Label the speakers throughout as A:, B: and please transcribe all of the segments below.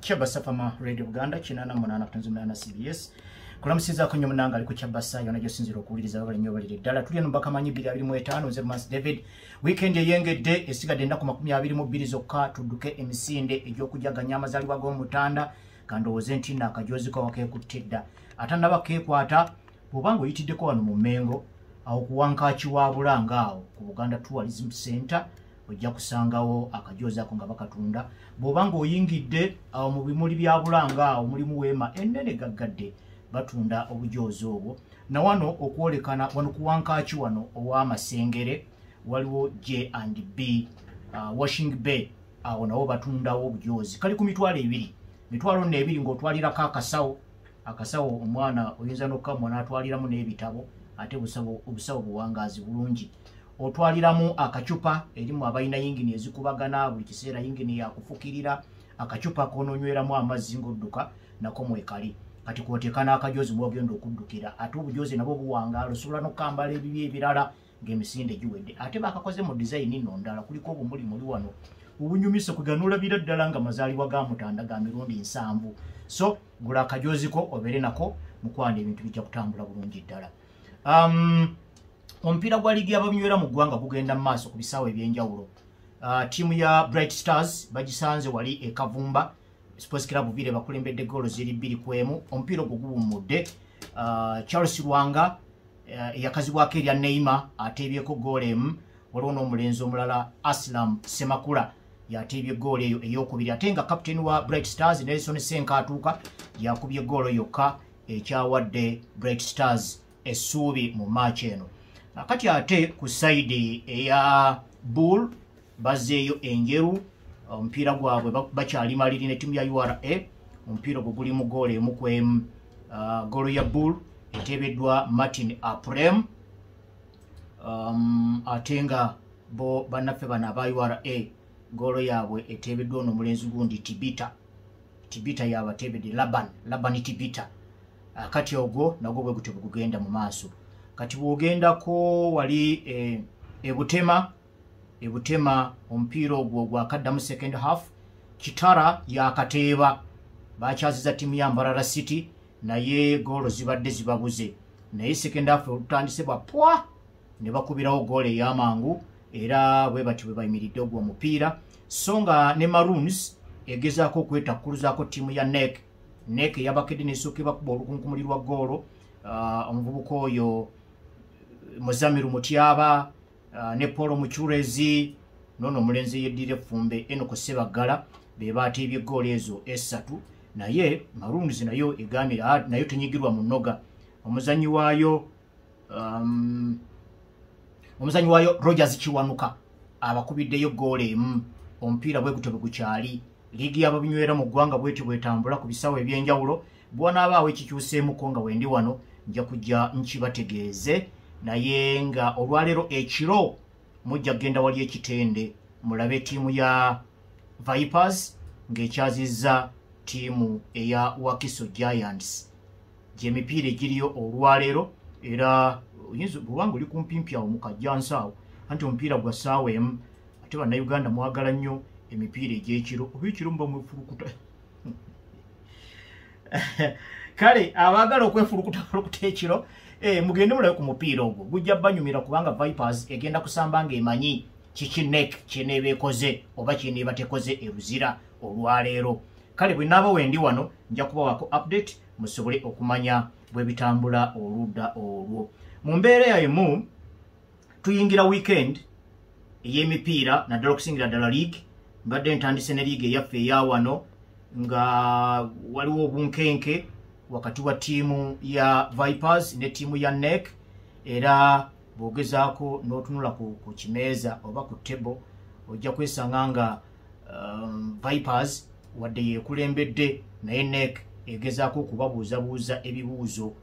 A: Kyabasa Fama Radio Uganda 88.8 CBS. Kulamusizaako nnyo munanga ali ku Kyabasa yonna gy'osinziira okuwuliriza, babali nnyo balire ddala. Tuli eno Mbakamanyi 2025, nze Mas David. Weekend eyengedde, esigadde ennaku 22 zokka tudduke emisinde egy'okujaganya amazaalibwa g'Omutanda. Kandowooze nti nno akajoozi ko wakeekutte dda. Atannaba keekwata, bw'obanga oyitiddeko wano mu Mmengo awo ku Wankaaki wa Bulanga awo ku Buganda Tourism Center, ojja kusangawo akajoozi ako nga bakatunda. Bw'obanga oyingidde awo mu bimuli bya Bulanga awo mulimu weema ennene gaggadde, batunda obujoozi obwo. Na wano okwolekana wano ku Wankaaki wano ow'Amasengere waliwo J and B Washing Bay, awo nawo batundawo obujoozi. Kali ku 20,000, 20,000 ng'otwalirako akasawo. Akasawo omwana oyinza n'okkamwa n'atwaliramu n'ebitabo, ate obusawo buwangaazi bulungi. Otwaliramu akacupa erimu abalina yingini ezikubagana buli kiseera, yingini yakufukirira, akacupa konoonyweramu amazzi ng'odduka nako mwekali. Kati kwoteeka n'akajoozi mwogenda okuddukira, ate obujoozi nabwo buwangaala, osobola n'okukambala ebibi ebirala ng'emisinde giwedde. Ate bakakoze mu dizayini nno ndala, kuliko obumuli muli wano obunyumisa kuganolabira ddala nga mazaalibwa ga Mutanda ga mirundi 70. So gula akajoozi ko obeere nako mukwano, ebintu bijja kutambula bulungi ddala. Omupiira gwa liigi y'ababinywera mu ggwanga gugenda mu maaso ku bisaawe ebyenjawulo. Ttiimu ya Bright Stars bagisanze wali e Kavumba, Sports Club Vire bakulembedde goolo ziri 2-1. Omupiira ogwo guwummudde. Charles Lwanga eyakazibwako erya Neymar ateebyeko goolo emu, waliwo n'omulenzi omulala Aslam Semakula yateebye goolo eyo eyokubiri, ate nga kapiteeni wa Bright Stars Nelson Senkaatuuka yakubye goolo yokka ekyawadde Bright Stars essuubi mu maaki eno. Kati ate ku side eya Bull bazzeeyo enjeru, omupiira gwabwe bakyali maliri ne ttiimu ya URA. Omupiira ogwo guli mu goolo 1-1. Goolo ya Bull eteebeddwa Martin Aprem, ate nga bo bannaffe bano aba URA goolo yaabwe eteebeddwa ono omulenzi gundi Tibita. Tibita yabateebedde, Laban Tibita. Kati ogwo nagwo bwe gutyo bwe gugenda mu maaso. Kati bw'ogendako wali e Butema, e Butema omupiira ogwo gwakaddamu second half, Kitara yakateeba, bakyaziza ttiimu ya Mbarara City, naye goolo zibadde zibabuze, naye second half olutandise bwa pwa ne bakubirawo goolo ey'amangu, era bwe batyo bwe bayimiridde ogwo omupiira. So nga ne Maroons egezaako okwetakkuluzaako ttiimu ya NEC. NEC eyabakedde nesooka ebakuba olukunkumuli lwa goolo, omuvubuka oyo Muzamiru Mutyaba ne Paul Mucurezi noono omulenzi yeddira effumbe Enoko Sebaggala be bateebye goolo ezo esatu. Naye Maroons nayo egambye nayo tenyigirwa mu nnoga. Omuzanyi waayo Rogers Kiwanuka abakubiddeyo goolo emu. Omupiira bwe gutyo bwe gukyali. Liigi y'ababinywera mu ggwanga bwetyo bwetambula ku bisawo ebyenjawulo. Bw'onaabaawo ekikyuseemuko nga wendi wano, nja kujja nkibategeeze. Naye nga olwaleero ekiro mujja kugenda wali ekitende mulabe ttiimu ya Vipers ng'ekyazizza ttiimu eya Wakiso Giants. Gyemipiira egiriyo olwaleero, era oyinza bwobanga oli kumpimpi awo mukajjansi awo, anti omupiira gwa ssaawa 1. Ate Bannayuganda mwagala nnyo emipiira egy'ekiro, oba ekiro muba mwefulukuta. Kale abaagala okwefulukuta fulukuta ekiro, mugende mulabe ku mupiira ogwo, gujja banyumira kubanga Vipers egenda kusamba ng'emanyi kiki NEC kyeneeba ekoze oba kyeneeba tekoze eruzira olwaleero. Kale bwe naaba wendi wano nja kubawaako update musobole okumanya bwe bitambula oludda olwo. Mu mbeera emu tuyingira weekend ey'emipiira, naddala okusingira ddala league. Mbadde ntandise ne liigi eyaffe eya wano, nga waliwo obunkenke wakati wa ttiimu ya Vipers ne ttiimu ya NEC. Era bw'ogezaako n'otunula ku kimeeza oba ku table, ojja kwesanga nga Vipers wadde yeekulembedde, naye NEC egezaako okubabuuzabuuza ebibuuzo.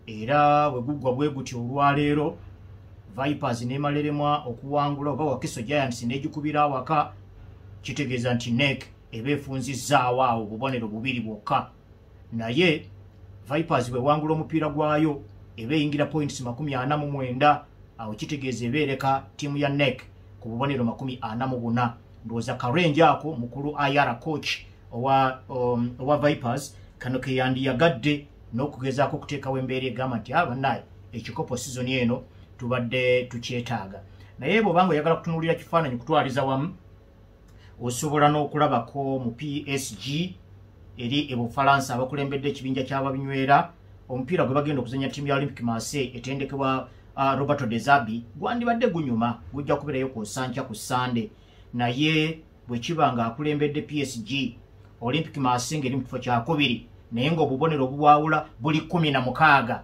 A: Era bwe guggwa bwe gutyo olwaleero, Vipers nemaleremwa okuwangula oba Wakiso Giants n'egikubira awaka, kitegeeza nti NEC eba efunzizzaawo awo bubonero bubiri bwokka. Naye Vipers bwewangula omupiira gwayo eba eyingira points 49, awo kitegeeza eba ereka ttiimu ya NEC ku bubonero 44. Ndowooza karenje ako mukulu Ayara coach owa Vipers kano ke yandiyagadde n'okugezaako okuteekawo embeera egamba nti abannaye ekikopo sizoni eno tubadde tukyetaaga. Naye bw'obanga oyagala kutunuulira kifaananyi kutwaliza wamu, osobola n'okulabako mu PSG eri e Bufalansa abakulembedde ekibinja ky'ababinywera omupiira gwe bagenda okuzannya ttiimu ya Olympic Marseille etendekebwa Roberto De Zerbi gwandibadde gunyuma, gujja kubeerayo ku Sankya ku Sande. Naye bwe kiba nga akulembedde PSG, Olympic Marseille ng'eri mu kifo kyakubiri naye ng'obubonero obuwaawula buli 16,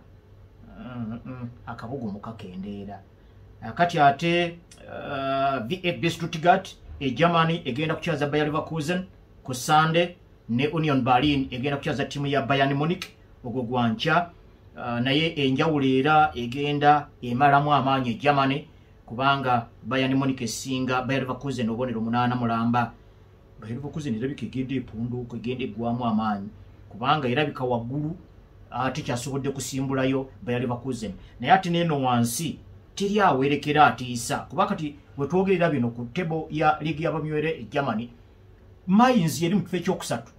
A: akabugumu kakendeera. Kati ate VfB Stuttgart e Germany egenda kukyaza Bayer Leverkusen ku Sande, ne Union Berlin egenda kukyaza ttiimu ya Bayern Munich ogwo gwankya. Naye enjawulo era egenda emalamu amaanyi e Germany kubanga Bayern Munich esinga Bayer Leverkusen obubonero 8 mulamba. Bayer Leverkusen erabika egenda epunduuka, egenda eggwamu amaanyi kubanga erabika waggulu ate kyasobodde kusimbulayo Bayer Leverkusen, naye ate n'eno wansi teri awerekera atiisa kuba kati wetwogerera bino ku table ya liigi y'abamywere e Germany, Mainz eri mu kifo ekyokusatu,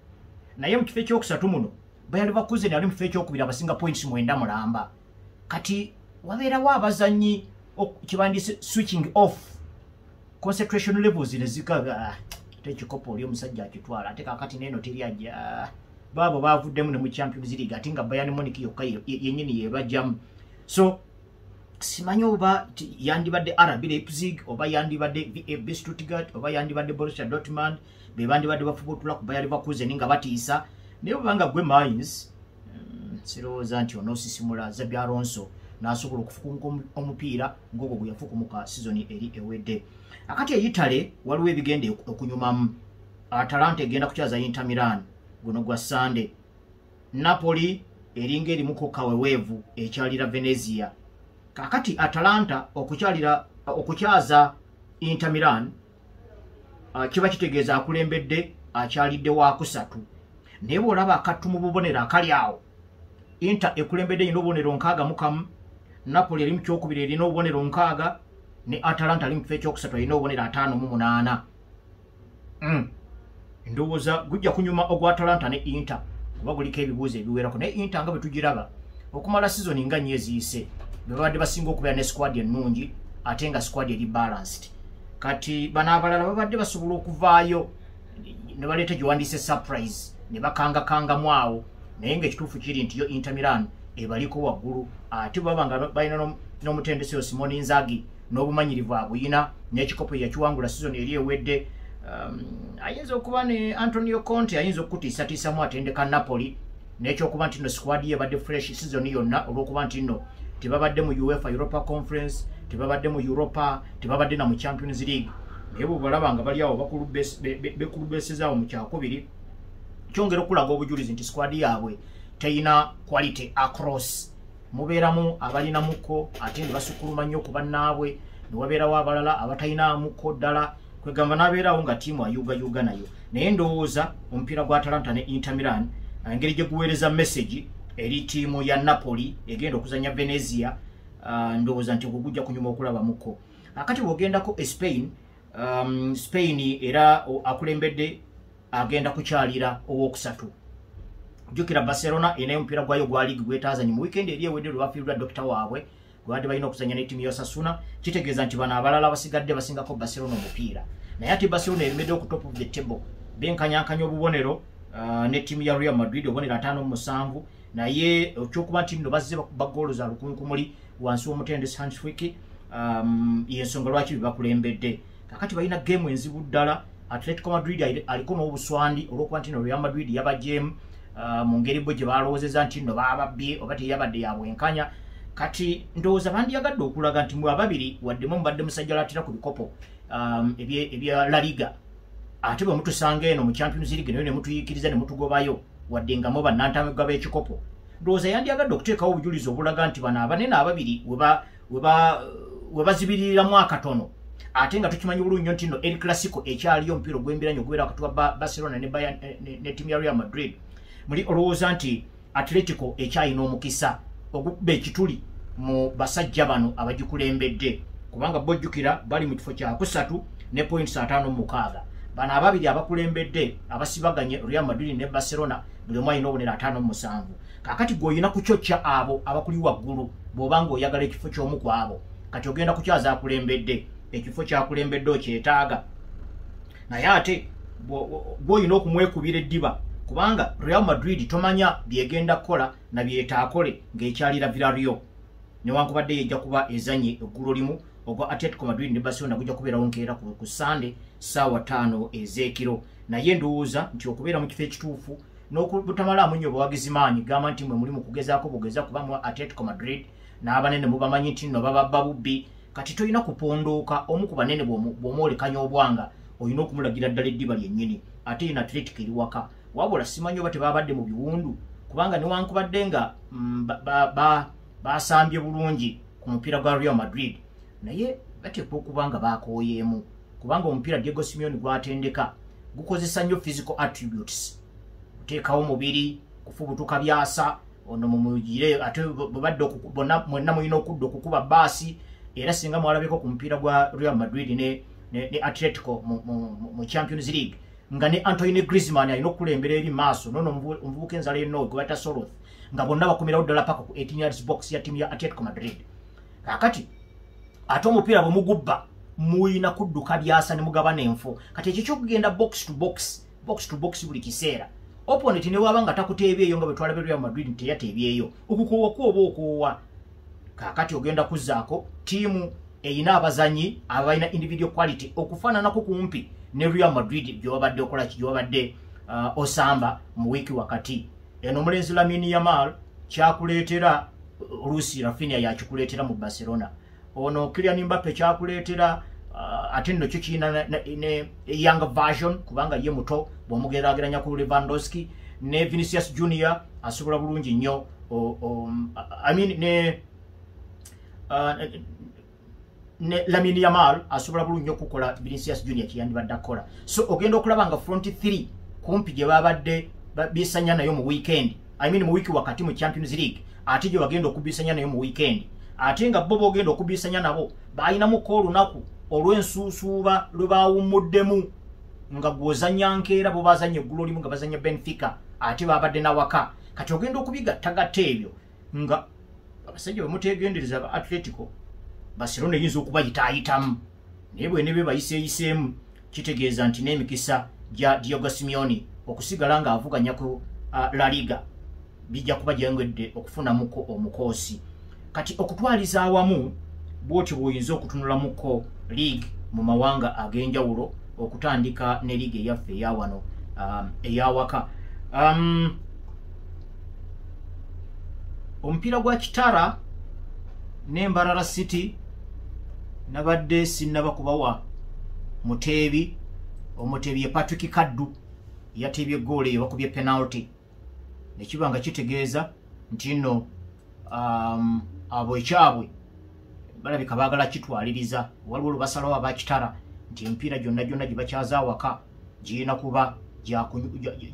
A: naye mu kifo ekyokusatu muno Bayer Leverkusen ali mu kifo ekyokubiri abasinga points 9 mulamba. Kati wabeerawo abazannyi kibandise switching off concentration levels ne zikaga, ate ekikopo oli omusajja akitwala, ate kaakati n'eno teri ajja baabo bavuddemu ne mu Champions League, ate nga Bayern Munich yokka yennyini yebajjamu. So simanyi oba yandibadde RB Leipzig oba yandibadde VfB Stuttgart oba yandibadde Borussia Dortmund be bandibadde bafubutula ku Bayer Leverkusen nga batiisa. Naye obanga gwe Mainz, sirowooza nti onoosisimula Xabi Alonso n'asobola okufukunka omupiira ng'ogwo gwe yafukumuka sizoni eri ewedde. Akati e Italy waliwo ebigenda okunyumamu. Atalanta egenda kukyaza Inter Milan guno gwa Sande. Napoli eringa erimuko kaweweevu ekyalira Venezia. Kakati Atalanta okukyaza Inter Milan kiba kitegeeza akulembedde akyalidde wakusatu. Naye bw'olaba akattu mu bubonero akali awo, Inter ekulembedde erina obubonero 61, Napoli eri mu kyokubiri erina obubonero 60, ne Atalanta ali mu kifo ekyokusatu erina obubonero 58. Ndowooza gujja kunyuma ogwa Atalanta ne Inter kuba guliko ebibuuzo ebiwerako, naye Inter nga bwe tugiraba okumala sizoni nga nnya eziyise be babadde basinga okubeera ne squad ennungi ate nga squad eri balanced. Kati bano abalala babadde basobola okuvaayo ne baleeta gyewandiise surprise ne bakangakangamu awo, naye ng'ekituufu kiri nti yo Inter Milan ebaliko waggulu, ate baba nga balina n'omutendesi oyo Simone Inzaghi n'obumanyirivu abuyina n'ekikopo yakiwangula sizoni eri ewedde. Ayinza okuba ne Antonio Conte ayinza okukutiisatiisamu atendeka Napoli, n'ekyokuba nti nno squad ye ebadde fresh sizoni yonna olw'okuba nti nno tebabadde mu UEFA Europa Conference, tebabadde mu Europa, tebabadde na mu Champions League. Naye bwe balaba nga bali awo bekulubesezaawo mu kyakubiri, kyongera okulaga obujulizi nti squad yaabwe teyina quality across. Mubeeramu abalinamuko ate ne basukkuluma nnyo ku bannaabwe, ne wabeerawo abalala abatalinamuko ddala, kwegamba n'abeerawo nga ttiimu ayugayuga nayo. Naye ndowooza omupiira gwa Atalanta ne Inter Milan engeri gye guweereza message eri ttiimu ya Napoli egenda okuzanya Venezia, ndowooza nti ogwo gujja kunyuma okulabamuko. Akati bw'ogendako e Spain, Spain era akulembedde agenda kukyalira owokusatu. Jjukira Barcelona erinayo omupiira gwayo gwa league gwetaazanye mu weekend eri ewedde lwe bafiiriddwa dokita waabwe gwebadde balina okuzanya ne ttiimu ya Osasuna. Kitegeeza nti bano abalala basigadde basingako Barcelona omupiira, naye ate Barcelona eremedde ku top of the table, benkanyankanya obubonero ne ttiimu ya Real Madrid obubonero 57. Naye ekyokuba nti nno bazze bakuba goolo za lukunkumuli wansi w'omutendesi Hans Flick, yensonga lwaki bebakulembedde. Kakati balina geemu enzibu ddala. Atletico Madrid aliko n'obuswandi olw'okuba nti no Real Madrid yabajeemu mu ngeri bwe gye balowoozeza nti nno baababbye oba teyabadde yabwenkanya. Kati ndowooza bandiyagadde okulaga nti mwe ababiri waddemu mubadde musajjalatira ku bikopo ebya La Liga, ate bwe mutusanga eno mu Champions League nayo ne mutuyiikiriza ne mutugobayo wadde nga mwe bannantamegwa b'ekikopo. Ndowooza yandiyagadde okuteekawo obujulizi obulaga nti bano abanene ababiri we bazibiririramu akatono, ate nga tukimanyi bulungi nnyo nti nno El Clasico ekyaliyo, omupiira ogw'embiranye ogubeera wakati wa Barcelona ne ttiimu ya Real Madrid. Muli olowooza nti Atletico ekyalina omukisa ogukuba ekituli mu basajja bano abagikulembedde, kubanga bojjukira bali mu kifo kyakusatu ne points 56, Bano ababiri abakulembedde abasibaganye Real Madrid ne Barcelona buli omu alina obubonero 57. Kaakati gw'olina kucocca abo abakuli waggulu bw'obanga oyagala ekifo ky'omu ku abo. Kati ogenda kukyaza akulembedde, ekifo kyakulembedde okyetaaga, naye ate gw'olina okumwekubira eddiba, kubanga Real Madrid tomanya byegenda kukola na byetaakole ng'ekyalira Villarreal. Newankubadde yejja kuba ezanye eggulo limu, ogwa Atletico Madrid ne Barcelona gujja kubeerawo nkeera ku Sunday ssaawa 5 ez'ekiro. Naye ndowooza nti okubeera mu kifo ekituufu n'obutamalamu nnyo bawagizi maanyi gamba nti mwe muli mu kugezaako bugeza kuba mu Atletico Madrid n'abanene mubamanyi nti nno bababba bubbi. Kati tolina kupondooka omu ku banene bw'omwolekanya obwanga, olina okumulagira ddala eddiba lyennyini. Ate yina Atletico eri waka, wabula simanyi oba tebabadde mu biwundu, kubanga newankubadde nga basambye bulungi ku mupiira gwa Real Madrid, naye bateekwa okuba nga bakooyeemu, kubanga omupiira Diego Simeone gwatendeka gukozesa nnyo physical attributes, kuteekawo mubiri, kufubutuka byasa, ono mumugire ate bwebadde bonna mwenna mulina okudda okukuba baasi. Era singa mwalabeko ku mupiira gwa Real Madrid ne Atletico mu Champions League, nga ne Antoine Griezmann alina okukulembera eri maaso, nono omuvubuka enzala eno gwe bayita Soloth, nga bonna bakomerawo ddala paka ku 18 yards box ya ttiimu ya Atletico Madrid. Kaakati ate omupiira bwe mugubba muyina kudduka byasa ne mugabana enfo. Kati ekyo kyokugenda box to box, box to box buli kiseera, opponent ne waba nga takuteebyeyo nga bwe twalabye Real Madrid teyateebyeyo, okukoowa kwoba okoowa. Kaakati ogenda kuzzaako ttiimu eyina abazanyi abalina individual quality okufaananako kumpi ne Real Madrid gyewabadde okola ki, gyewabadde osamba mu wiiki wakati eno. Omulenzi Lamine Yamal kyakuleetera, oluusi Rafinha yakikuleetera mu Barcelona, ono Kylian Mbappe kyakuleetera, ate nno kyo kirina ne young version kubanga ye muto bw'omugeraageranya ku Lewandowski. Ne Vinicius Junior asobola bulungi nnyo, I mean ne Lamine Yamal asobola bulungi nnyo okukola Vinicius Junior kyeyandibadde akola. So ogenda okulaba nga front 3 kumpi gye babadde bisanya nayo mu weekend, I mean mu wiiki wakati mu Champions League, ate gye bagenda okubisanya nayo mu weekend, ate nga bo bogenda okubisanya nabo balinamuko olunaku olw'ensuusuuba lwe bawummuddemu nga gw'ozannya nkeera, bo bazannya eggulo limu nga bazannya Benfica, ate babadde nawaka. Kati ogenda okubigattagatta ebyo nga abasajja bwe muteegendereza ba Atletico, Barcelona eyinza okubayitaayitamu. Naye bwe ne be bayiseeyiseemu, kitegeeza nti n'emikisa gya Diego Simeone okusigala ng'avuganya ku La Liga bijja kuba gyengedde okufunamuko omukoosi. Kati okutwaliza awamu bw'otyo bw'oyinza okutunulamuko league mu mawanga ag'enjawulo, okutandika ne liigi eyaffe eyawano eyawaka. Omupiira gwa Kitara ne Mbarara City nabadde sinnaba kubawa muteebi. Omuteebi ye Patrick Kaddu, yateebye eggoolo eyo, bakubye penalty, nekiba nga kitegeeza nti nno abo ekyabwe balabika baagala kitwaliriza. Waliwo lwe basalawo abakitara nti emipiira gyonna gyonna gye bakyaza awaka girina kuba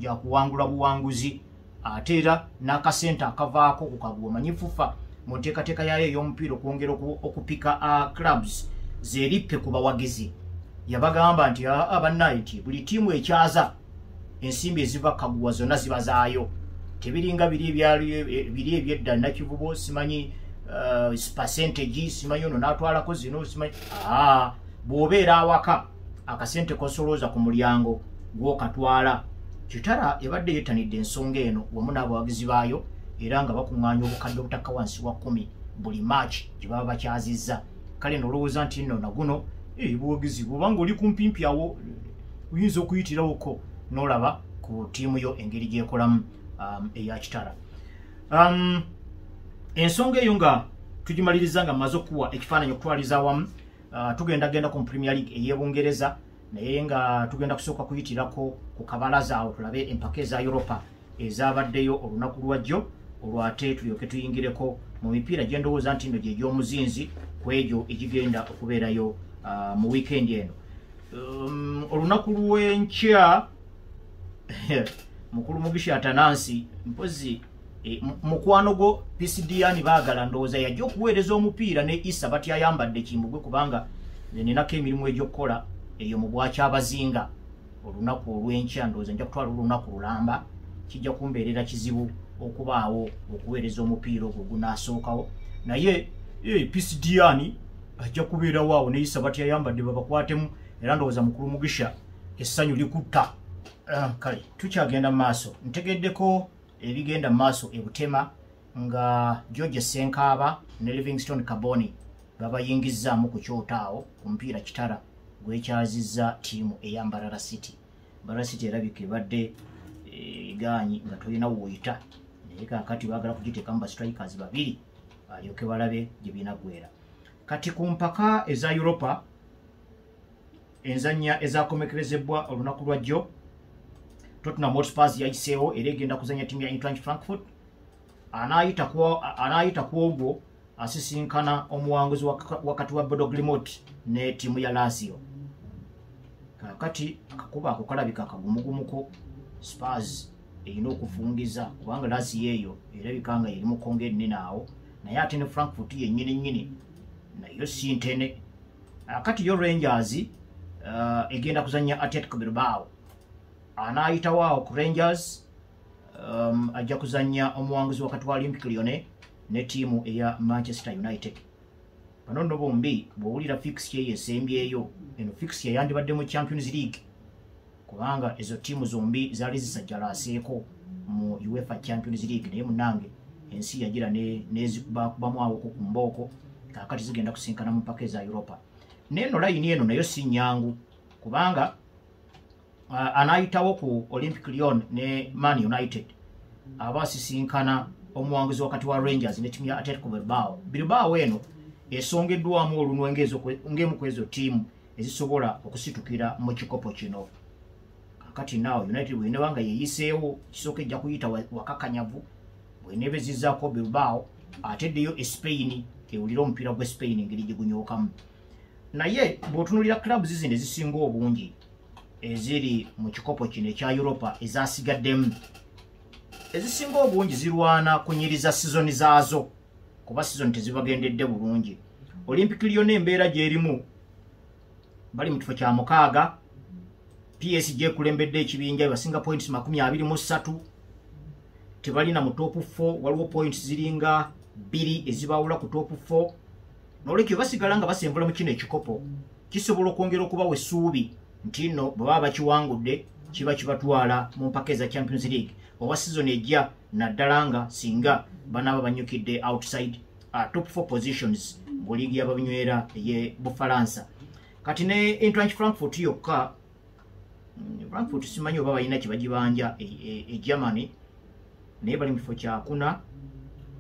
A: gyakuwangula buwanguzi, ate era n'akasente akavaako ku kaguwa. Manyi FUFA mu nteekateeka yaayo ey'omupiira okwongera okupika clubs zerippe ku bawagizi, yabagamba nti aa bannaye, nti buli ttiimu ekyaza ensimbi eziva kaguwa zonna ziba zaayo. Tebiringa biri biri ebyedda Nakivubo, simanyi percentage, simanyi ono n'atwalako zino, simanyi. Aa, bw'obeera awaka akasente kosolooza ku mulyango gw'okatwala. Kitara ebadde yettanidde ensonga eno wamu n'abawagizi baayo, era nga bakuŋŋaanya obukadde obutakka wansi wa 10 buli match gye baba bakyazizza. Kale nolowooza nti nno naguno buwagizi bwobanga oli kumpimpi awo oyinza okuyitirawoko n'olaba ku ttiimu yo engeri gyekolamu eya Kitara. Ensonga eyo nga tugimaliriza nga mmaze okuwa ekifaananyi okutwaliza awamu, tugenda genda ku Premier League ey'Ebungereza, naye nga tugenda kusooka kuyitirako ku kabalaza awo tulabe empaka eza Europa ezabaddeyo olunaku lwajjo, olwate tulyoke tuyingireko mu mipiira gye ndowooza nti nno gye gy'omuzinzi ku egyo egigenda okubeerayo mu wiikendi eno. Olunaku lw'enkya mukulu Mugisha Atanansi mpozi mukwano gwo PCDN baagala ndowooza yajja okuweereza omupiira ne Isa batyayambadde Kimbugwe, kubanga ninako emirimu egy'okukola eyo mu Bwakyabazinga. Olunaku olw'enkya ndowooza nja kutwala olunaku lulamba, kijja kumbeerera kizibu okubaawo okuweereza omupiira ogwo gunaasookawo. Naye PCDN ajja kubeerawo awo neyisa batya yambadde babakwatemu, era ndowooza mukulu Mugisha essanyu likutta. Kale tukyagenda mu maaso, ntegeddeko ebigenda mu maaso e Butema nga George Senkaaba ne Livingstone Kaboni babayingizzaamu ku kyoto awo ku mupiira Kitara gwekyazizza ttiimu eya Mbarara City. Mbarara City erabika ebadde egaanyi nga tolina w'oyita, naye kaakati baagala kugiteekamu ba strikers babiri alyoke balabe gye binaggwera. Kati ku mpaka eza Europa enzannya ezakomekerezebwa olunaku lwa jjo, Tottenham Hotspur yayiseewo era egenda kuzannya ttiimu ya Eintracht Frankfurt. Anaayita ku ogwo asisinkana omuwanguzi wakati wa Bodo Glimt ne ttiimu ya Lazio. Kaakati akakuba ako kalabika akagumugumuko, Spurs erina okufungiza kubanga Lazio eyo erabika nga eri mu kongo ennene awo, naye ate ne Frankfurt yennyini nnyini nayo si ntene. Kati yo Rangers egenda kuzannya Atletico Bilbao. Anaayitawo awo ku Rangers ajja kuzannya omuwanguzi wakati wa Olympic Lyon ne ttiimu eya Manchester United. Bano nno bombi bw'owulira fixture eyo esembyeyo, eno fixture yandibadde mu Champions League kubanga ezo ttiimu zombi zaali zisajjalaaseeko mu UEFA Champions League, naye munnange ensi yagira nezikubakubamu awoko ku mbooko. Kaakati zigenda kusinkana mu mpaka eza Europa. Neeno layini eno nayo si nnyangu kubanga anaayitawo ku Olympic Lyon ne Man United aba asisinkana omuwanguzi wakati wa Rangers ne ttiimu ya Atletico Bilbao. Bilbao eno esongeddwamu olunwe ng'emu ku ezo ttiimu ezisobola okusitukira mu kikopo kino. Kakati naawe United bw'eneeba nga yeeyiseewo, kisooka ejja kuyita wakakanyavu, bw'eneeba ezizzaako Bilbao ate eddeyo e Spain ewulire omupiira gw'e Spain engeri gye gunyookamu. Naye bw'otunuulira clubs zino ezisinga obungi eziri mu kikopo kino ekya Europa ezasigaddemu, ezisinga obungi zirwana kunyiriza sizoni zaazo kuba sizoni tezibagendedde bulungi. Olympic Lyon embeera gy'erimu, bali mu kifo kya 6, PSG ekulembedde ekibinja basinga points 23, tebalina mu top 4, waliwo points ziringa 2 ezibawula ku top 4. Nolwekyo basigala nga basembula mu kino ekikopo, kisobola okwongera okubawa essuubi nti nno bwe baba bakiwangudde kiba kibatwala mu mpaka eza Champions League oba season ejja, naddala nga singa banaaba banyukidde outside top 4 positions mu liigi y'ababinywera ey'e Bufalansa. Kati ne Eintracht Frankfurt yokka, Frankfurt simanyi oba balina kye bagibanja e Germany, naye bali mu kifo kyakuna,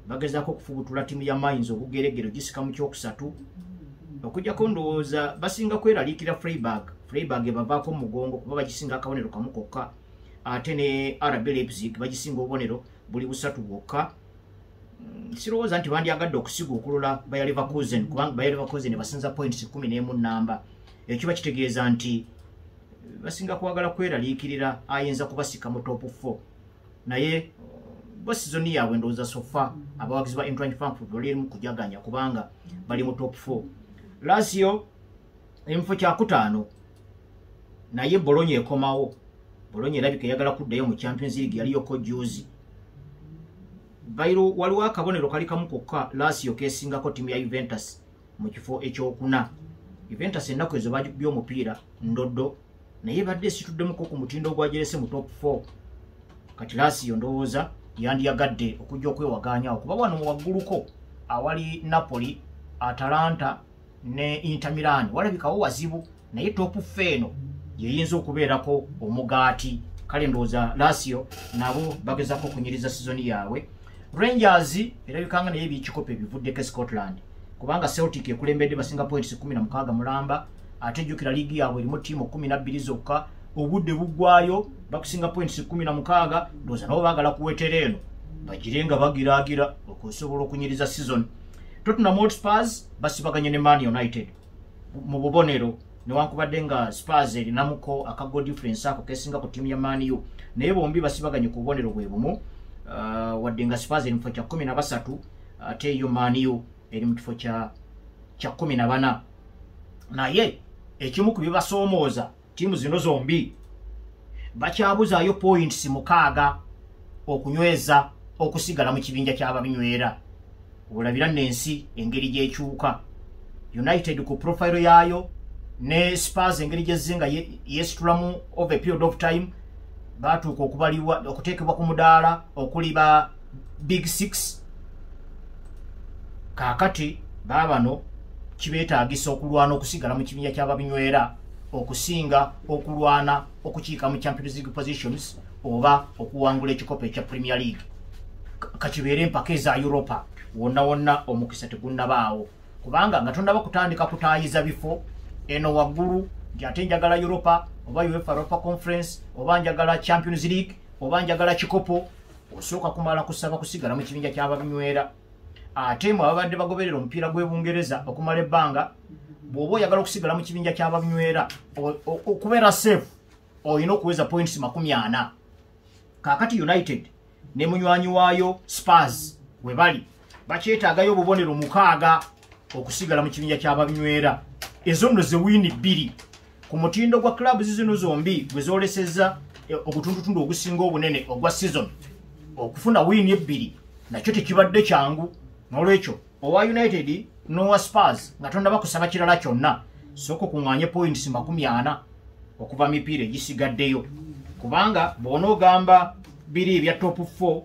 A: bagezaako okufubutula ttiimu ya Mainz obugeregere gisika mu kyokusatu. Okujjako ndowooza basinga kweraliikira Freiburg. Freiburg ebavaako mu mugongo kuba bagisinga akabonero kamu kokka, ate ne RB Leipzig bagisinga obubonero buli busatu bwokka. Sirowooza nti bandyagadde okusiga okulula Bayer Leverkusen kubanga Bayer Leverkusen basinza points 11 namba. Ekyo kiba kitegeeza nti basinga kwagala kweraliikirira ayinza kubasika mu top 4. Naye bo sizoni yaabwe ndowooza so far abawagizi ba Eintracht Frankfurt bali mu kujaganya kubanga bali mu top 4. Lazio eri mu kifo kyakutaano, naye Bologna ekomawo. Bologna erabika eyagala kuddayo mu Champions League, yaliyoko juzi. Waliwo akabonero kali kamu kokka Lazio kesingako ttiimu ya Juventus mu kifo ekyokuna. Juventus ennaku ezo bagikubye omupiira ndoddo, naye badde esituddemuko ku mutindo ogwagirese mu top 4. Kati Lazio ndowooza yandiyagadde okujja okwewagaanyawo kuba wano wagguluko awali Napoli, Atalanta ne Inter Milan walabikawo wazibu, naye top 4 eno yeyinza okubeerako omugaati. Kale ndowooza Lazio nabo bagezaako okunyiriza sizoni yaabwe. Rangers erabika nga naye ebyekikopo ebivuddeko e Scotland kubanga Celtic ekulembedde basinga points 16 mulamba, ate jjukira liigi yaabwe erimu ttiimu 12 zokka, obudde buggwayo bakusinga points 16. Ndowooza nabo baagala kuwetera eno bagire nga bagiraagira okusobola okunyiriza season. Tottenham Hotspur basibaganye ne Man United mu bubonero, newankubadde nga Spurs erinamuko aka goal difference ako kesinga ku ttiimu ya Man U, naye bombi basibaganye ku bubonero bwe bumu, wadde nga Spurs eri mu kifo kya 13 ate yo Man U eri mu kifo kya 14. Naye ekimu ku bibasoomooza ttiimu zino zombi Bakyabuzaayo points 6 okunyweza okusigala mu kibinja ky'ababinywera. Olabira n'ensi engeri gy'ekyuka. United ku profile yaayo ne Spurs engeri gy'ezze nga yeesitulamu over a period of time, batuuka okubalibwa okuteekebwa ku mudaala okuli ba Big Six. Kaakati baabano kibeetaagisa okulwana okusigala mu kibinja ky'ababinywera okusinga okulwana okukiika mu Champions League positions oba okuwangula ekikopo ekya Premier League. Kakibeere empaka eza Europa, wonna wonna omukisa tegunnabaawo, kubanga nga tonnaba kutandika kutaayiza bifo eno waggulu nti ate njagala Europa oba UEFA Europa Conference oba njagala Champions League oba njagala kikopo, osooka kumala kusaba kusigala mu kibinja ky'ababinywera. Ate mwe ababadde bagoberera omupiira gw'e Bungereza okumala ebbanga, bw'oba oyagala okusigala mu kibinja ky'ababinywera, okubeera safe, olina okuweza points 40. Kaakati United ne munywanyi waayo Spurs we bali bakyetaagayo obubonero 6 okusigala mu kibinja ky'ababinywera. Ezo nno ze win 2 ku mutindo gwa clubs zino zombi gwe zoolesezza ogutundutundu ogusinga obunene ogwa season. Okufuna win 2 nakyo tekibadde kyangu. N'olwekyo owa United n'owa Spurs, nga tonnaba kusaba kirala kyonna, sooka okuŋŋaanye points 40 okuva mipiira egisigaddeyo, kubanga bw'onoogamba biri ebya top 4,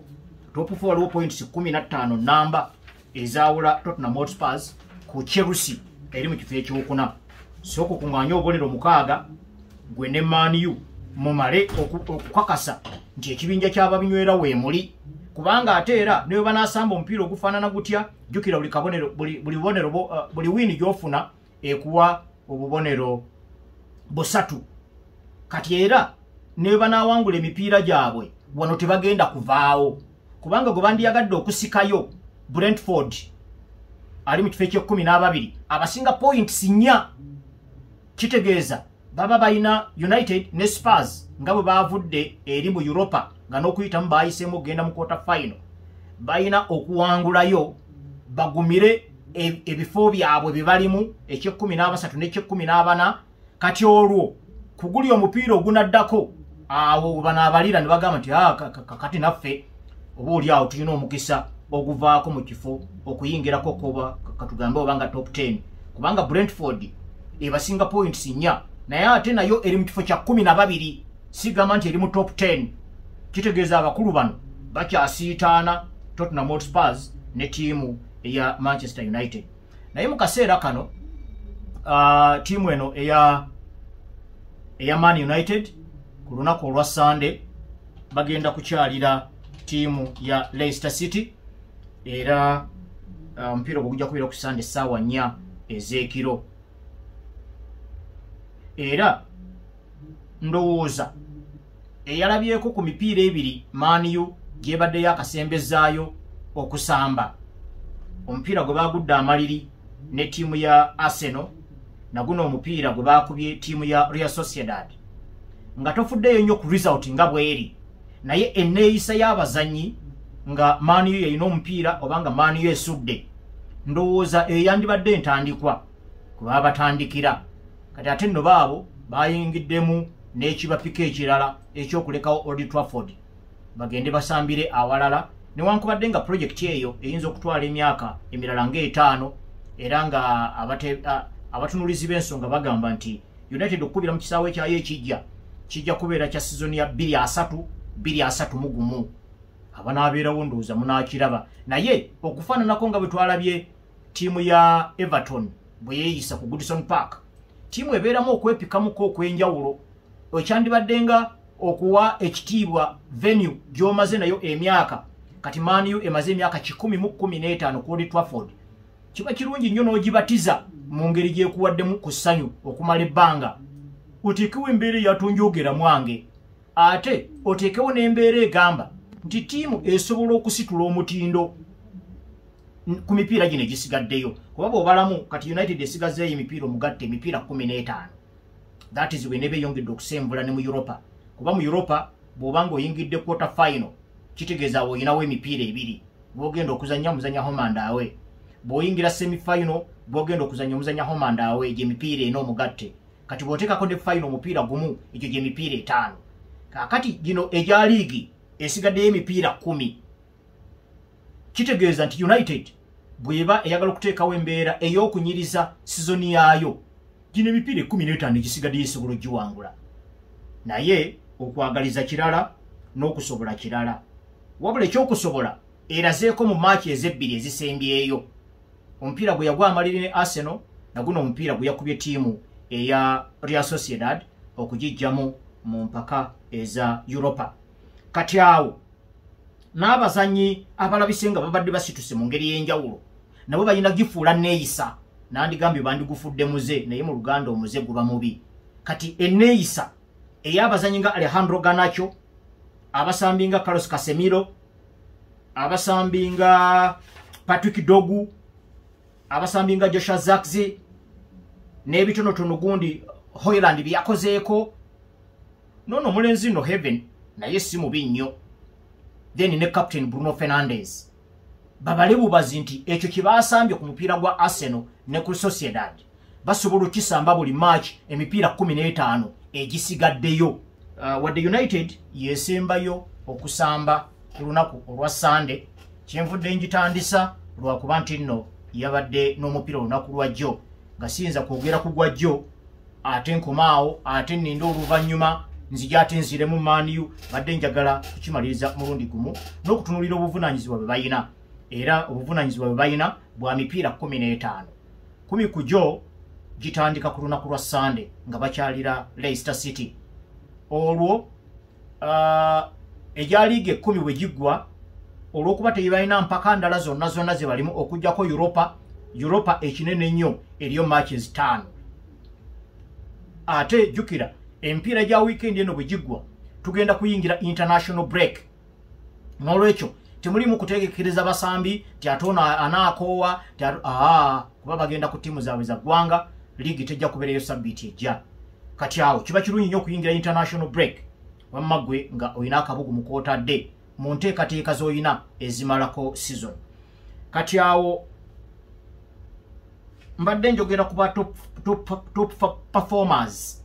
A: top 4 waliwo points 15 namba ezaawula Tottenham Hotspurs ku Chelsea eri mu kifo ekyokuna. Sooka okuŋŋaanye obubonero 6 gwe ne Man U mumale okukakasa nti ekibinja ky'ababinywera weemuli, kubanga ate era ne bwe banaasamba omupiira ogufaanana gutya, jjukira buli kabonero, buli bubonero, buli win gy'ofuna ekuwa obubonero 3. Kati era ne bwe banaawangula emipiira gyabwe wano tebagenda kuvaawo, kubanga gwe bandiyagadde okusikayo Brentford ali mu kifo eky'e12 abasinga points 4. Kitegeeza baba balina United ne Spurs nga bwe baavudde eri mu Europa nga n'okuyitamu baayiseemu okugenda mu quarter final, balina okuwangulayo bagumire ebifo byabwe bye balimu eky'13 n'eky'14. Kati olwo kuguli omupiira ogunaddako awo banaabalira ne bagamba nti kati naffe oba oli awo tulina omukisa oguvaako mu kifo okuyingirako koba katugambe oba nga top 10, kubanga Brentford ebasinga points 4, naye ate nayo eri mu kifo kya 12, sigamba nti eri mu top 10. Kitegeeza abakulu bano bakyasiitaana Tottenham Hotspurs ne ttiimu eya Manchester United. Naye mu kaseera kano ttiimu eno eya Man United ku lunaku olwa Sunday bagenda kukyalira ttiimu ya Leicester City, era omupiira ogwo gujja kubeera ku Sunday essaawa 4 ez'ekiro. Era ndowooza eyalabyeko ku mipiira 2 Man U gyebaddeyo akasembezaayo okusamba omupiira gwe bagudde amaliri ne ttiimu ya Arsenal naguno omupiira gwe bakubye ttiimu ya Real Sociedad, nga tofuddeyo nnyo ku result nga bweri, naye enneeyisa y'abazannyi nga Man U yeyina omupiira oba nga Man U esudde, ndowooza eyo yandibadde entandikwa kwe baba batandikira. Kati ate nno baabo bayingiddemu n'ekibapika ekirala ekyokulekawo Old Trafford bagende basambire awalala, newankubadde nga projekiti eyo eyinza okutwala emyaka emirala nga 5. Era nga abatunulizi b'ensonga bagamba nti United okukubira mu kisaawe kyayo ekijja kijja kubeera kya sizoni ya 2030 2031. Abanaabeerawo ndowooza munaakiraba. Naye okufaananako nga bwe twalabye ttiimu ya Everton bwe yeeyisa ku Goodison Park, ttiimu ebeeramu okwepikamuko okw'enjawulo ekyandibadde nga okuwa ekitiibwa venue gy'omaze nayo emyaka. Kati Man U emaze emyaka 115 ku Old Trafford, kiba kirungi nnyo n'ogibatiza mu ngeri gy'ekuwaddemu ku ssanyu okumala ebbanga, oteekewo embeera eyatonjogera mwange, ate oteekewo n'embeera egamba nti ttiimu esobola okusitula omutindo ku mipiira gino egisigaddeyo. Kuba bw'obalamu kati United esigazeeyo emipiira omugatte emipiira 15, that is weneba eyongedde okusenvula ne mu Europa, kuba mu Europa bw'oba ng'oyingidde quarter final kitegeeza awo oyinawo emipiira 2 bw'ogenda okuzannya omuzannya home and away. Bw'oyingira semi final bw'ogenda okuzannya omuzannya home and away, gy'emipiira 4 omugatte. Kati bw'oteekako ne final omupiira gumu, egyo gy'emipiira 5. Kaakati gino egya liigi esigaddeyo emipiira 10. Kitegeeza nti United bw'eba eyagala okuteekawo embeera ey'okunyiriza sizoni yaayo, gino emipiira 15 egisigaddeyo esobola ogiwangula. Naye okwagaliza kirala n'okusobola kirala. Wabula ekyokusobola erazeeko mu maaki ezebbiri ezisembyeyo. Omupiira gwe yagwa amaliri ne Arsenal, na guno omupiira gwe yakubye ttiimu eya Real Sociedad okugiggyamu mu mpaka eza Europa. Kati awo n'abazannyi abalabise nga babadde basituse mu ngeri y'enjawulo nabo balina gifuula neeyisa. Nandigambye bandigufudde muze, naye mu Luganda omuze guba mubi. Kati enneeyisa ey'abazannyi nga Alejandro Garnacho, abasambi nga Carlos Casemiro, abasambi nga Patrick Dorgu, abasambi nga Joshua Zirkzee n'ebitonotono gundi Hojlund byakozeeko. Noono omulenzi nno Heaven naye si mubi nnyo. Then ne captain Bruno Fernandes. Babale bubazi nti ekyo kye baasambye ku mupiira gwa Arsenal ne ku Sociedad basobola okukisamba buli match emipiira 15 egisigaddeyo. Wadde United yesembayo okusamba ku lunaku olwa Sunday, kyenvudde ngitandisa lwakuba nti nno yabadde n'omupiira olunaku lwa jjo, nga siyinza kwogera ku gwa jjo ate nkomaawo ate nninda oluvannyuma nzija ate nziremu Man U. Badde njagala kukimaliriza mulundi gumu n'okutunuulira obuvunaanyizibwa bwe balina. Era obuvunaanyizibwa bwe balina bwa mipiira 15. 10 ku gyo gitandika ku lunaku lwa Sunday nga bakyalira Leicester City. Olwo egya liigi 10 bwe giggwa, olw'okuba tebalina mpaka ndala zonna zonna ze balimu okuggyako Europa, Europa ekinene ennyo eriyo matches 5. Ate jjukira emipiira gya weekend eno bwe giggwa tugenda kuyingira international break. N'olwekyo temulimu kutegekereza basambi ti ate ono anaakoowa kuba bagenda ku ttiimu zaabwe za ggwanga, liigi tejja kubeerayo sabbiiti ejja. Kati awo kiba kirungi nnyo okuyingira international break wamma ggwe nga olina akabugu mu kw'otadde mu nteekateeka z'olina ezimalako season. Kati awo mbadde njogera ku ba top performers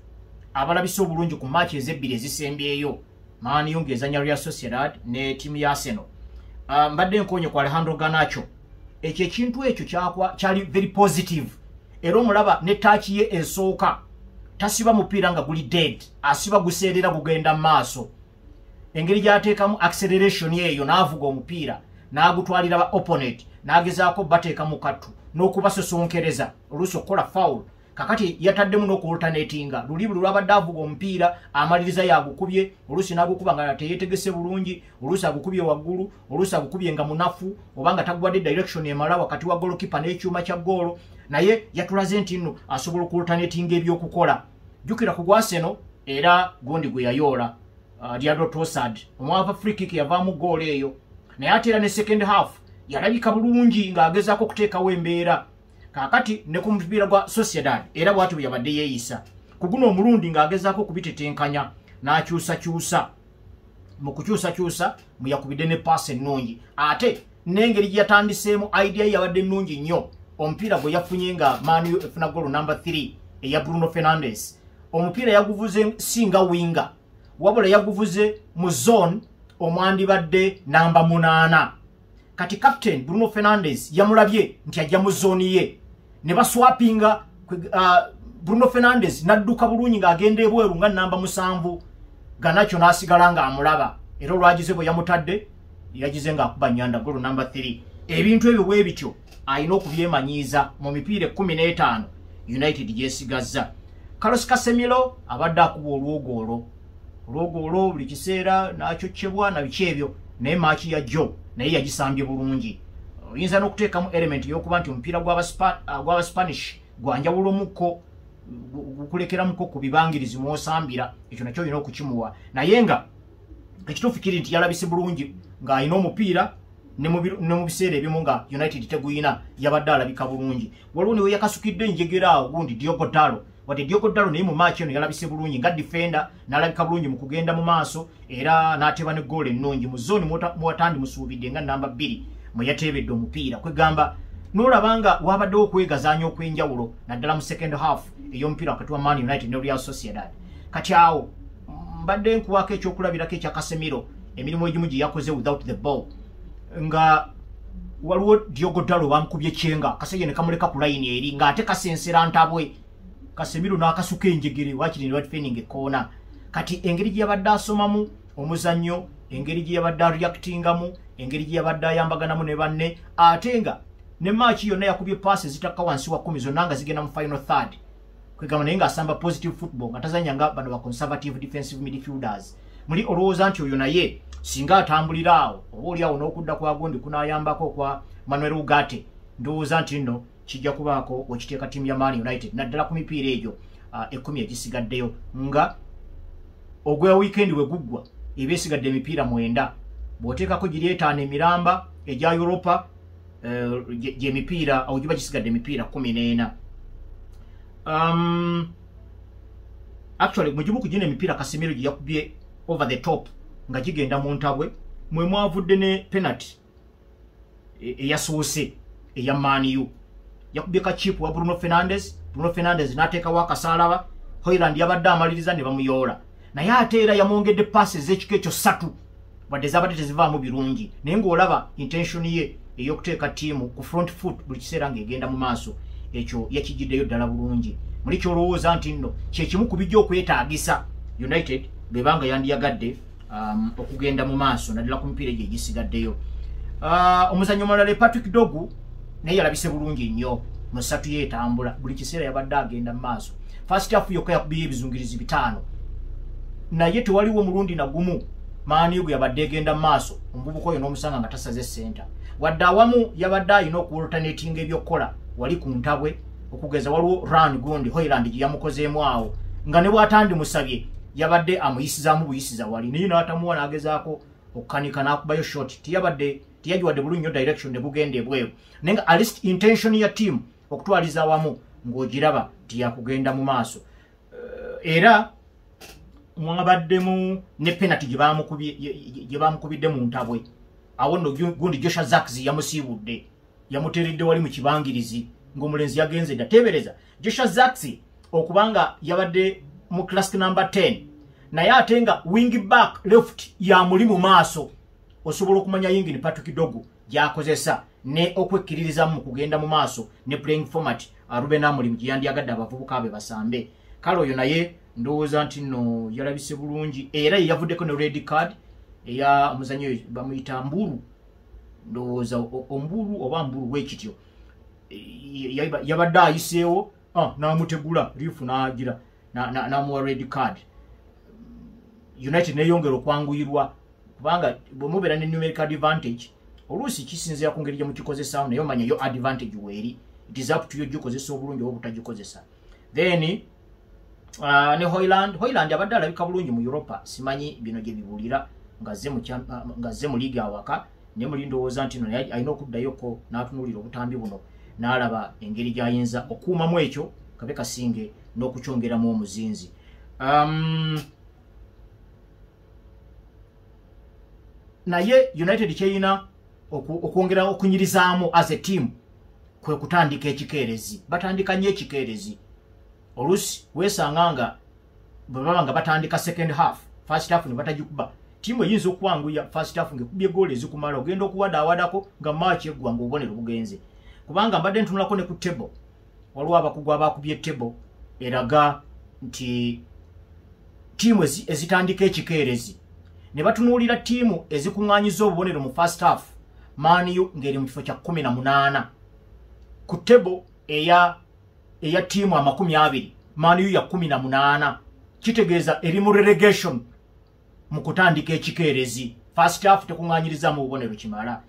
A: abalabise obulungi ku match ezebbiri ezisembyeyo, Man U ng'ezannya Real Sociedad ne ttiimu ya Arsenal. Mbadde nkonye ku Alejandro Garnacho. Ekyo ekintu ekyo kyali very positive. Era omulaba ne touch ye esooka tasiba mupiira nga guli dead, asiba guseerera gugenda mu maaso. Engeri gy'ateekamu acceleration eyo n'avuga omupiira n'agutwalira ba opponent n'agezaako bateeka mu kattu n'okubasosonkereza oluusi okukola foul. Kakati yataddemu n'okualternatinga luli buli lwabadde avuga omupiira amaliriza yagukubye, oluusi n'agukuba nga teyeetegese bulungi, oluusi agukubye waggulu, oluusi agukubye nga munafu oba nga tagwadde direction emala wakati wa goalkeeper n'ekyuma kya ggoolo. Naye yatulaze nti nno asobola okualternatinga ebyokukola. Jjukira ku gwa Arsenal era gundi gwe yayoola Leandro Trossard omwava free kick yavaamu ggoolo eyo. Naye ate era ne second half yalabika bulungi ng'agezaako okuteekawo embeera. Kaakati ne ku mupiira gwa Sociedad era bw'atyo bwe yabadde yeeyisa. Ku guno omulundi ng'agezaako okubitetenkanya n'akyusakyusa. Mu kukyusakyusa mwe yakubidde ne paasi ennungi. Ate n'engeri gye yatandiseemu idea ye yabadde nnungi nnyo. Omupiira gwe yafunye nga Man U efuna goal number 3 eya Bruno Fernandes. Omupiira yaguvuze si nga winger, wabula yaguvuze mu zone omwandibadde namba 8. Kati captain Bruno Fernandes yamulabye nti ajja mu zone ye ne baswapinga. Bruno Fernandes n'adduka bulungi ng'agenda ebweru nga namba 7, Garnacho n'asigala ng'amulaba. Era olwagize bwe yamutadde yagize ng'akuba nnyanda goal number 3. Ebintu ebyo bwe bityo alina okubyemanyiiza mu mipiira 15 United gyesigazza. Carlos Casemiro abadde akuba olwogoolo buli kiseera n'akyokyebwa na biki ebyo, naye maaki ya jjo naye yagisambye bulungi. Oyinza n'okuteekamu element ey'okuba nti omupiira gw'Abaspanish gwanjawulomukko, gukulekeramuko ku bibangirizi mw'osambira, ekyo nakyo olina okukimuwa. Naye nga ekituufu kiri nti yalabise bulungi ng'alina omupiira ne mu biseera ebimu nga United teguyina yabadde alabika bulungi. Waliwo ne we yakasukidde enjegera awo gundi Diogo Dalot. Wadde Diogo Dalot naye mu match eno yalabise bulungi nga defender n'alabika bulungi mu kugenda mu maaso era n'ateeba ne goal ennungi mu zone mwatandi musuubidde nga namba 2 mwe yateebedde omupiira. Kwegamba n'olaba nga wabaddewo okwegazaanya okw'enjawulo naddala mu second half ey'omupiira wakati wa Man United ne Real Sociedad. Kati awo Mbadde nkuwaako ekyokulabirako ekya Casemiro, emirimu egimu gye yakoze without the ball, nga waliwo Diogo Dalot bamukubye kyenga, kasajja ne kamuleka ku layini eri ng'ate kasensera ntabwe, Casemiro n'akasuka enjegere wakiri ne badefending ekkoona. Kati engeri gye yabadde asomamu omuzannyo, engeri gye yabadde areactingamu, engeri gye yabadde ayambaganamu ne banne, ate nga ne match yonna yakubye pass ezitakka wansi wa 10 zonna nga zigenda mu final third, kwegamba naye ng'asamba positive football, nga tazannya nga bano ba conservative defensive midfielders. Muli olowooza nti oyo naye singa atambulira awo oba oli awo n'okudda kwa gundi kunaayambako kwa Manuel Ugarte, ndowooza nti nno kijja kubaako wekiteeka ttiimu ya Man United, naddala ku mipiira egyo 10 egisigaddeyo, nga ogwa weekend we guggwa eba esigadde emipiira 9, bw'oteekako giri 5 emiramba egya Europa, gyemipiira awo giba gisigadde emipiira 14. Actually mugimu ku gino emipiira Casemiro gye yakubye over the top nga gigenda mu ntabwe, mwe mwavudde ne penalty eyasoose eya Man U. Yakubye ka chip wa Bruno Fernandes, Bruno Fernandes n'ateekawo akasaalaba, Hojlund yabadde amaliriza ne bamuyoola, naye ate era yamwongedde paasi ez'ekika ekyo 3, wadde zaabadde tezivaamu birungi, naye ng'olaba intention ye ey'okuteeka ttiimu ku front foot buli kiseera ng'egenda mu maaso, ekyo yakijjiddeyo ddala bulungi. Muli kyolowooza nti nno kyekimu ku bijja okwetaagisa United bw'ebanga yandiyagadde okugenda mu maaso, naddala ku mipiira egyo egisigaddeyo. Omuzannyo omulala Patrick Dogu naye yalabise bulungi nnyo mu ssatu yeetambula, buli kiseera yabadde agenda mu maaso. First half yokka yakubyeyo ebizungirizi 5, naye tewaliwo mulundi na gumu Man U gwe yabadde egenda mu maaso omuvubuka oyo n'omusanga nga tasaze senta, wadde awamu yabadde alina okualternatinga ebyokukola wali ku ntabwe, okugeza waliwo run gundi Hojlund gye yamukozeemu awo nga ne bw'atandimusabye yabadde amuyisizaamu buyisiza wali, naye n'atamuwa n'agezaako okukanika n'akubayo shot, teyagiwadde bulungi nnyo direction ne gugenda ebweru, naye nga at least intention ya team okutwaliza awamu ng'ogiraba tiyakugenda mu maaso. Era mwabaddemu ne penalty gye bamukubidde mu ntabwe, awo nno gundi Joshua Zirkzee yamusiibudde, yamuteeredde wali mu kibangirizi ng'omulenzi yagenze dda. Teebereza Joshua Zirkzee okubanga yabadde mu class number 10, naye ate nga wing back left yamuli mu maaso, osobola okumanya yingini Patrick Dogu gy'akozesa ne okwekkiririzamu mu kugenda mu maaso ne playing format Ruben Amorim gye yandiyagadde abavubuka be basambe. Kale oyo naye ndowooza nti nno yalabise bulungi, era ye yavuddeko ne red card eya omuzannyo oyo bamuyita Mburu, ndowooza Omburu oba Mburu wekityo, yabadde ayiseewo n'amutegula rifu n'agira n'amuwa red card. United neyongera okwanguyirwa kubanga bwe mubeera ne numerical advantage oluusi kisinziira ku ngeri gye mukikozesaamu, naye omanya yo advantage weeri, it is up to you gikozesa obulungi oba obutagikozesa. Then ne Hojlund abadde alabika bulungi mu Europa, simanyi bino gye bibulira ng'azze mu liigi awaka, naye muli ndowooza nti nno naye alina okuddayoko n'atunuulira obutambi buno n'alaba engeri gy'ayinza okuumamu ekyo kabe kasinge n'okukyongeramu omuzinzi. Naye United kyeyina okwongera okunyirizaamu as a team kwe kutandika ekikeerezi. Batandika nnyo ekikeerezi, oluusi weesanga nga bwe baba nga batandika second half, first half ne batagikuba, ttiimu eyinza okwanguya first half ng'ekubye goolo ezikumala, ogenda okuwadaawadako nga match eggwa ng'obubonero bugenze. Kubanga mbadde ntunulako ne ku table, waliwo abakugu abakubye table eraga nti ttiimu ezitandika ekikeerezi ne batunuulira ttiimu ezikuŋŋaanyiza obubonero mu first half, Man U ng'eri mu kifo kya 18 ku table eya ttiimu 20, Man U ya 18, kitegeeza eri mu relegation mu kutandika ekikeerezi. First half tekuŋŋaanyirizaamu bubonero kimala.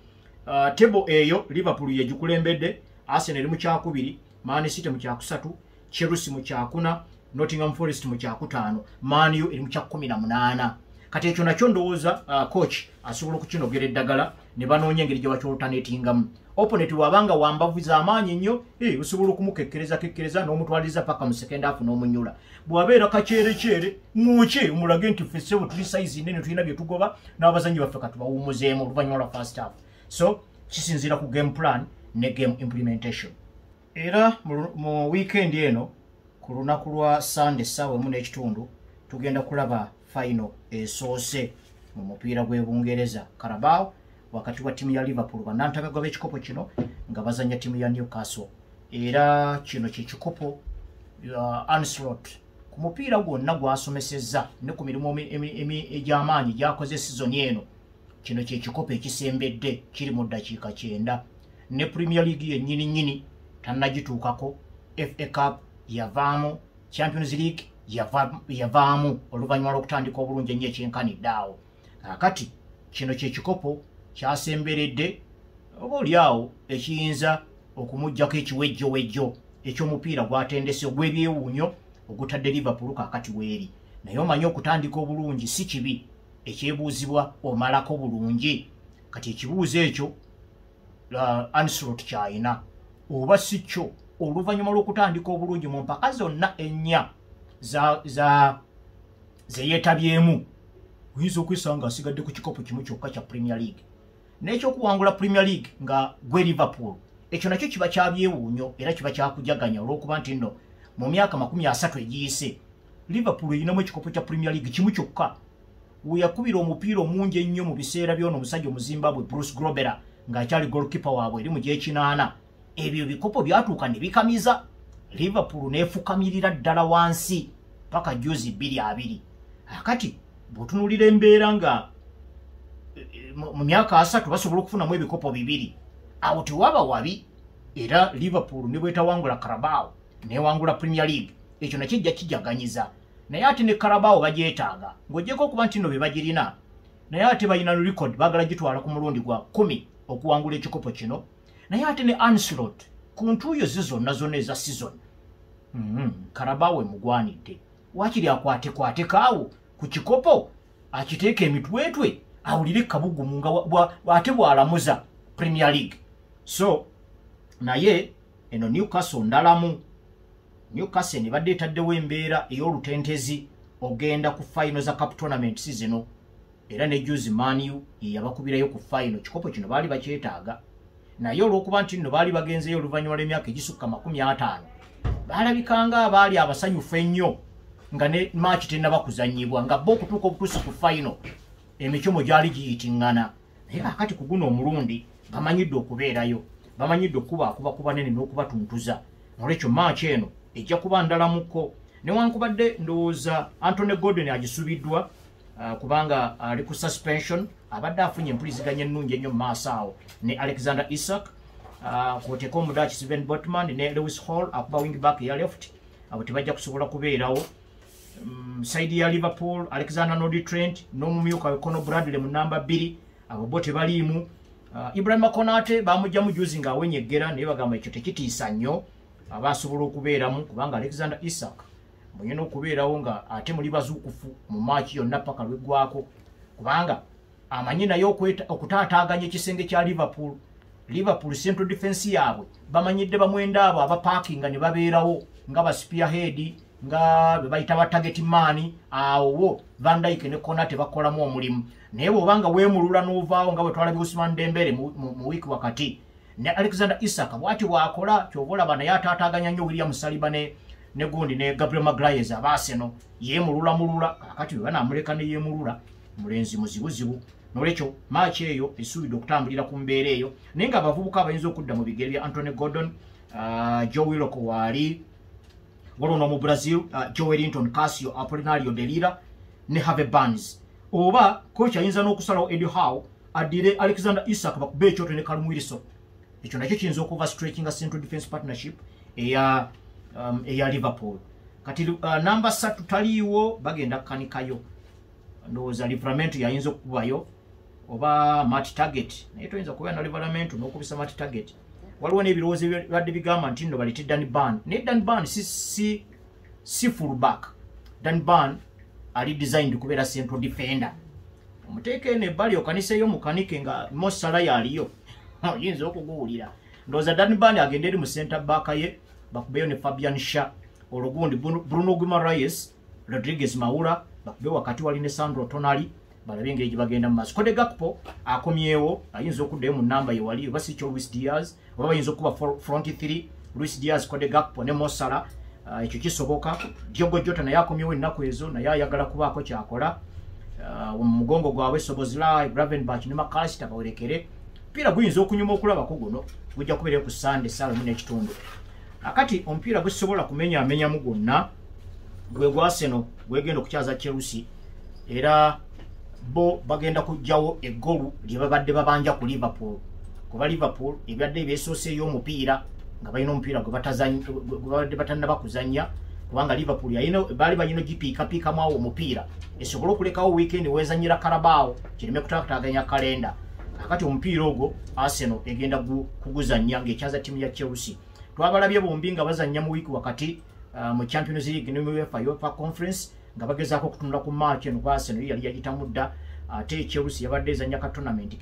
A: Table eyo Liverpool yegikulembedde, Arsenal eri mu kyakubiri, Man City mu kyakusatu, Chelsea mu kyakuna, Nottingham Forest mu kyakutaano, Man U eri mu kya 18. Kati ekyo nakyo ndowooza coach asobola okukinogera eddagala ne banoonya engeri gye bakyolutanetingamu. Opponent bw'abanga wambavu z'amaanyi nnyo, osobola okumukekkereza kekkereza n'omutwaliza paka mu second half n'omunyula. Bw'abeera kakyerekyere mwokye omulage nti ffe ssebo tuli sayizi nnene, tulina bye tugoba n'abazannyi baffe katubawummuzeemu oluvannyuma lwa first half. So kisinziira ku game plan ne game implementation. Era mu weekend eno ku lunaku lwa Sunday ssaawa 1:15 tugenda kulaba final esoose mu mupiira gw'e Bungereza, Carabao, wakati wa ttiimu ya Liverpool, bannantabegwa b'ekikopo kino, nga bazanya ttiimu ya Newcastle. Era kino kye kikopo Arne Slot ku mupiira gwonna gwasomesezza ne ku mirimu egy'amaanyi gyakoze sizoni eno, kino kye kikopo ekisembedde kiri mu ddakiika 90. Ne Premier League yennyini nnyini tannagituukako, FA Cup yavaamu, Champions League yavaamu oluvannyuma lw'okutandika obulungi ennyo ekyenkanidde awo. Kaakati kino kye kikopo kyasemberedde oba oli awo ekiyinza okumuggyako ekiwejjowejjo eky'omupiira gwatendese ogw'ebyewuunyo ogutadde Liverpool kaakati weeri. Naye omanyi okutandika obulungi si kibi, ekyebuuzibwa omalako bulungi. Kati ekibuuzo ekyo Arne Slot kyayina oba si kyo, oluvannyuma lw'okutandika obulungi mu mpaka zonna ennya ze yeetabyemu, oyinza okwesanga asigadde ku kikopo kimu kyokka kya Premier League. N'ekyokuwangula Premier League nga gwe Liverpool, ekyo nakyo kiba kya byewuunyo era kiba kyakujaganya, olw'okuba nti nno mu myaka 30 egiyise Liverpool erinamu ekikopo kya Premier League kimu kyokka. We yakubira omupiira omungi ennyo mu biseera by'ono omusajja Omuzimbabwe Bruce Grobbelaar ng'akyali goalkeeper waabwe eri mu gy'ekinaana, ebyo bikopo byatuuka ne bikamiza Liverpool n'efukamirira ddala wansi paka juzi 2020. Akati bw'otunuulira embeera nga mu myaka 3 basobola okufunamu ebikopo 2, awo tewaba wabi. Era Liverpool ne bwetawangula Carabao newangula Premier League, ekyo nakyo kijja kijaganyiza. Naye ate ne Carabao bagyetaaga, ng'oggyeko okuba nti nno be bagirina, naye ate balina record, baagala gitwala ku mulundi gwa 10 okuwangula ekikopo kino. Naye ate ne Arne Slot ku ntuuyo ze zonna zonna eza season, Carabao emugwanidde, waakiri akwatekwateko ku kikopo akiteeka emitwetwe awulire kabugumu nga ate bw'alamuza Premier League. So naye eno Newcastle ndalamu. Newcastle ne badde etaddewo embeera ey'olutentezi ogenda ku final za cup tournament season, era ne juzi Man U ye yabakubirayo ku final. Kikopo kino baali bakyetaaga, naye olw'okuba nti nno baali bagenzeyo oluvannyuma lw'emyaka egisukka 50, baalabikanga abaali abasanyufu ennyo nga ne match tennaba kuzannyibwa, nga bo okutuuka obutuusi ku final emikyomo gyali giyitiŋŋana. Naye kaakati ku guno omulundi bamanyidde okubeerayo, bamanyidde okubaakuba ku banene n'okubatuntuza. Nolwekyo match eno ejja kuba ndalamuko, newankubadde ndowooza Anthony Gordon agisubiddwa kubanga ali ku suspension, abadde afunye empuliziganya ennungi ennyo mu maaso awo ne Alexander Isak, kw'oteeka Omudaaki Sven Botman ne Lewis Hall akuba wing back eya left, abo tebajja kusobola kubeerawo. Side ya Liverpool, Alexander Arnold, Trent n'omumyuka Conor Bradley mu namba 2, abo bo tebaliimu. Ibrahima Konate bamugyamu juzi ng'awenyeggera, naye bagamba ekyo tekitiisa nnyo, aba asobola okubeeramu kubanga Alexander Isak muyina okubeerawo nga ate muli bazuukufu mu maaki yonna paka lw'eggwako, kubanga amanyi naye okutaataaganya ekisenge kya Liverpool. Liverpool central defense yaabwe bamanyidde bamwenda abo abapaakinga ne babeerawo nga ba spearhead, nga be bayita ba target man, awo Van Dijk ne Konate bakolamu omulimu. Naye bw'obanga weemulula n'ovaawo nga bwe twalabye Ousmane Dembele mu wiiki wakati, ne Alexander Isak bw'ati bw'akola, ky'oba olaba naye ataataaganya nnyo William Saliba ne gundi ne Gabriel Magalhaes aba Arsenal, yeemululamulula. Kaakati bwe banaamuleka ne yeemulula, mulenzi muzibuzibu. Nolwekyo match eyo esuubidde okutambulira ku mbeera eyo, naye nga abavubuka abayinza okudda mu bigere bya Anthony Gordon, Joe Willock waali, waliwo n'omu Brazil Joelinton, Cassio Apolinario de Lira ne Harvey Barnes. Oba coach ayinza n'okusalawo Eddie Howe addire Alexander Isak bakube ekyoto ne Callum Wilson, ekyo nakyo kiyinza okuva stretchinga central defense partnership eya Liverpool. Kati namba 3 taliiwo, bagenda kukanikayo, ndowooza Livramento yayinza okukubayo oba Matt Target, naye toyinza kubeera na Livramento n'okubisa Matt Target. Waliwo n'ebirowoozo ebibadde bigamba nti nno baleete Dan Burn, naye Dan Burn si full back. Dan Burn ali designed kubeera central defender, omuteeka eno ebbali okaniseeyo mukanike nga Mo Salah yaliyo, oyinza okuguwulira. Ndowooza Dan Burn agende eri mu center back ye, bakubeyo ne Fabian Schär, olwo gundi Bruno Guimaraes, Rodriguez Moura bakube wakati wali ne Sandro Tonali, balabe engeri gye bagenda mu maaso. Cody Gakpo akomyewo, ayinza okuddayo mu namba ye wali, oba si kyo Luis Diaz, oba bayinza okuba front 3, Luis Diaz, Cody Gakpo ne Mo Salah, Ekyo kisoboka. Diogo Jota naye akomyewo ennaku ezo, naye ayagala kubaako kyakola. Mu mugongo gwabwe Szoboszlai, Gravenberch ne McAllister bawerekere. Omupiira guyinza okunyuma okulabako guno, gujja kubeera ku Sunday 1:30. Akati omupiira gusobola kumenyaamenyamu gwonna gwe gwa Arsenal gwegenda okukyaza Chelsea, era bo bagenda kujjawo eggolu lye babadde babanja ku Liverpool, kuba Liverpool ebadde ebyesoose omupiira nga balina omupiira gwe babadde batannaba kuzannya, kubanga Liverpool yalina baali balina ogipiikapiikamu awo omupiira esobole okulekawo weekend wezannyira Carabao kireme kutaataaganya kalenda. Akati omupiira ogwo Arsenal egenda kuguzannya ng'ekyaza ttiimu ya Chelsea. Twabalabye bombi nga bazannya mu wiiki wakati mu Champions League ne mu UEFA Conference nga bagezaako okutunula ku match eno, kuba Arsenal yali yagitamu dda, ate Chelsea yabadde ezannya ka tournament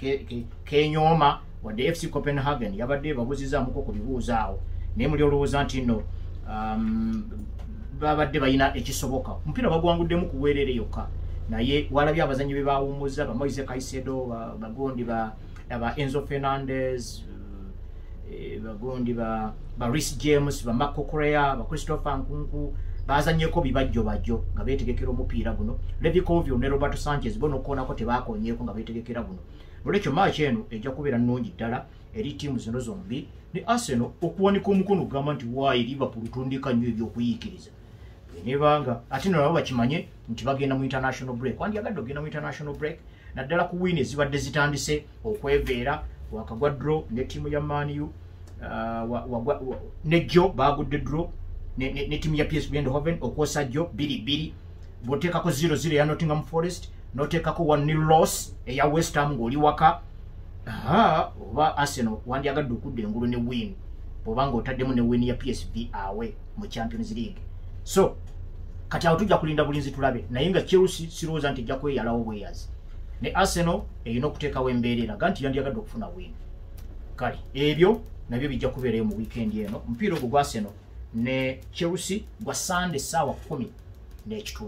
A: kenyooma, wadde FC Copenhagen yabadde babuzizaamuko ku bibuuzo awo, naye muli olowooza nti nno babadde balina ekisoboka. Omupiira bagwanguddemu ku bwereere yokka, naye walabye abazannyi be bawummuza, ba Moise Caicedo, bagundi ba Enzo Fernandez, bagundi ba Reece James, ba Marc Cucurella, ba Christopher Nkunku, bazannyeko bibajjo bajjo nga beetegekera omupiira guno. Levi Colwill ne Roberto Sanchez bo n'okukoonako tebakoonyeeko nga beetegekera guno. Olwekyo match eno ejja kubeera nnungi ddala eri ttiimu zino zombi, ne Arsenal okuwanika omukono okugamba nti waayi Liverpool tundika nnyo ebyokuyiikiriza, nebanga ate nno nabo bakimanye nti bagenda mu international break. Wandyagadde ogenda mu international break naddala ku wiini ezibadde zitandise okweveera, wakagwa draw ne ttiimu ya Man U, ne jo bagudde draw ne ttiimu ya PSV Eindhoven, okwosa jo 2-2, bw'oteekako 0-0 eya Nottingham Forest, n'oteekako 1-0 loss eya West Ham ng'oli waka, oba Arsenal wandyagadde okudda engulu ne win bw'oba ng'otaddemu ne win ya PSV away mu Champions League. So kati awo tujja kulinda bulinzi tulabe, naye nga Chelsea sirowooza nti ejja kweyalawo bweyazi, ne Arsenal erina okuteekawo embeera eraga nti yandyagadde okufuna win. Kale ebyo nabyo bijja kubeerayo mu weekend eno. Omupiira ogwo gwa Arsenal ne Chelsea gwa Sunday 10:15.